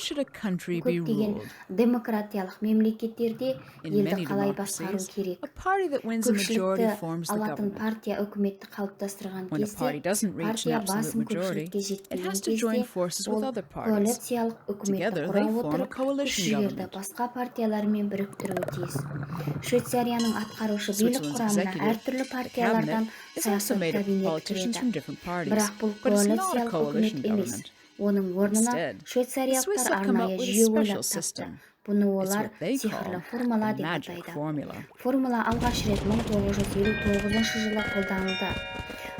How should a country be Көптеген ruled? демократиялық мемлекеттерде In елді many қалай басқару democracies, керек? a party that wins a majority Көпшілікті forms the алатын government. партия үкіметті қалыптастырған When a кезде, party doesn't reach an партия absolute басым majority, көпшілікке it жетпеген has to join кезде, forces with ол other parties. коалициялық үкіметті Together, құра they form a отырып, coalition күш-жігерді government. басқа партиялармен біріктіруі тиіс. Швейцарияның атқарушы билік Switzerland's құрамына executive, әртүрлі the cabinet, партиялардан is also саясат made up of кабинет politicians кіреді. from different parties, Бірақ бұл but it's not a коалициялық coalition үкімет емес. government. Оның орнына Instead, the Swiss швейцариялықтар have come up арнайы with a жүйе special ойлап тапты. system. Бұны It's олар what they сиқырлы call формула the деп magic атайды. formula. Формула алғаш рет 1959 жылы қолданылды.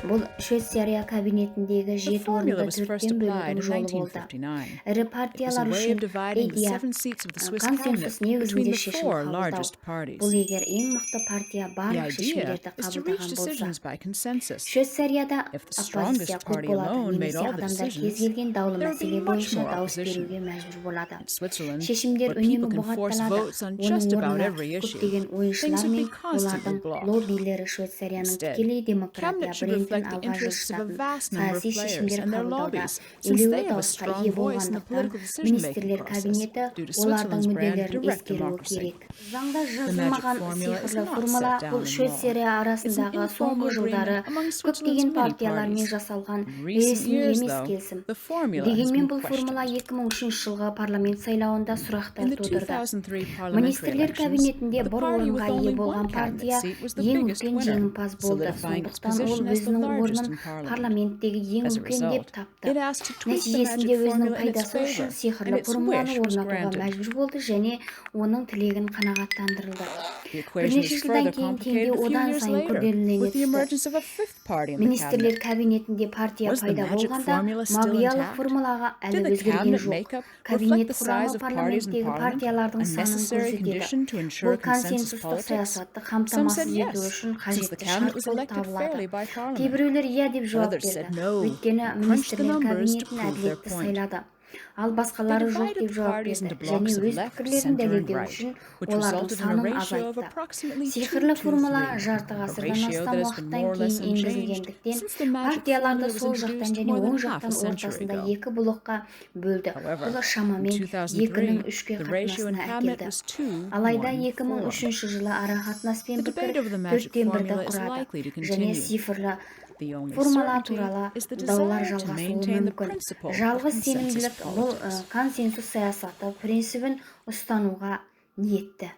Бұл Швейцария кабинетіндегі The жеті formula орынды was first төрттен applied бөлудің in жолы болды. 1959. Ірі It was a партиялар way үшін of dividing the идея seven seats of the Swiss cabinet консенсус between негізінде the шешім four қабылдау. largest parties. Бұл егер ең мықты партия The барлық idea шешімдерді is to reach қабылдаған болса. decisions by consensus. Швейцарияда If the оппозиция strongest көп party болады alone made немесе all the адамдар кез decisions, келген даулы there would be мәселе much бойынша more дауыс opposition. беруге мәжбүр болады. In Switzerland, Шешімдер where people үнемі can force бұғатталады. votes on Оның just about орнына every issue, көптеген things ойыншылар would be мен constantly олардың blocked. лоббилері Швейцарияның Instead, тікелей демократия cabinet should брендін reflect the алға interests of a жылжытатын vast number of саяси players шешімдер and their қабылдауда lobbies, since елеулі they have a дауысқа strong ие voice in the болғандықтан, political decision-making министрлер process кабинеті due to олардың Switzerland's brand мүдделерін direct ескеруі democracy. керек. Заңда The magic жазылмаған formula is сиқырлы not формула set down бұл in law. Швейцария It's an арасындағы соңғы informal жылдары agreement among Switzerland's көптеген many партиялармен parties. жасалған In recent ресми years, емес though, келісім. the formula has Дегенмен been бұл формула questioned. 2003 жылғы парламент сайлауында сұрақтар In the тудырды. 2003 parliamentary Министрлер elections, кабинетінде the бір party with орынға ие only one болған cabinet партия seat was the ең biggest үлкен winner, жеңімпаз болды. solidifying its Сондықтан ол position as the өзінің largest орнын in parliament. парламенттегі ең As a үлкен деп result, тапты. it asked to tweak the magic Нәтижесінде өзінің formula in its пайдасы үшін favor, and сиқырлы its формуланы wish was орнатуға granted. мәжбүр болды және оның тілегін қанағаттандырылды. The equation Бірнеше was жылдан further кейін теңге complicated a few одан years сайын later күрделене with the түсті. emergence of a fifth party in the Министрлер cabinet. кабинетінде партия Was the пайда magic болғанда, formula still магиялық intact? формулаға әлі Did the өзгерген cabinet жоқ. makeup reflect Кабинет the size құрамы of parties in парламенттегі parliament, партиялардың a санын necessary көрсетеді. condition to Бұл ensure consensus консенсустық politics? саясатты Some said қамтамасыз ету yes, үшін since the қажетті cabinet шарт was болып elected fairly табылады. by parliament. Кейбіреулер иә деп But жауап others said берді, no өйткені and crunched the министрлер numbers to кабинетін prove their әділетті point. сайлады. Ал They басқалары жоқ divided деп the жауап parties into берді және blocks of өз left, пікірлерін center, and дәлелдеу right, үшін which олардың resulted in a санын ratio of азайтты. approximately 2 Сиқырлы to формула 3, жарты a ғасырдан ratio астам that has been уақыттан more or кейін less unchanged енгізілгендіктен, since the magic партияларды formula was сол жақтан introduced және more оң than half a жақтан century ортасында ago. екі блокқа бөлді. However, Бұл in шамамен екінің 2003, үшке the ratio in қатынасына cabinet әкелді. was 2 Алайда 1 4. 2003 жылы арақатынас пен The пікір debate over the magic төрттен бірді formula is құрады likely to және continue. Цифрлы The only формула certainty туралы is the даулар desire to жалғасуы maintain the мүмкін. principle of Жалғыз consensus сенімділік бұл politics. консенсус саясаты принципін ұстануға ниетті.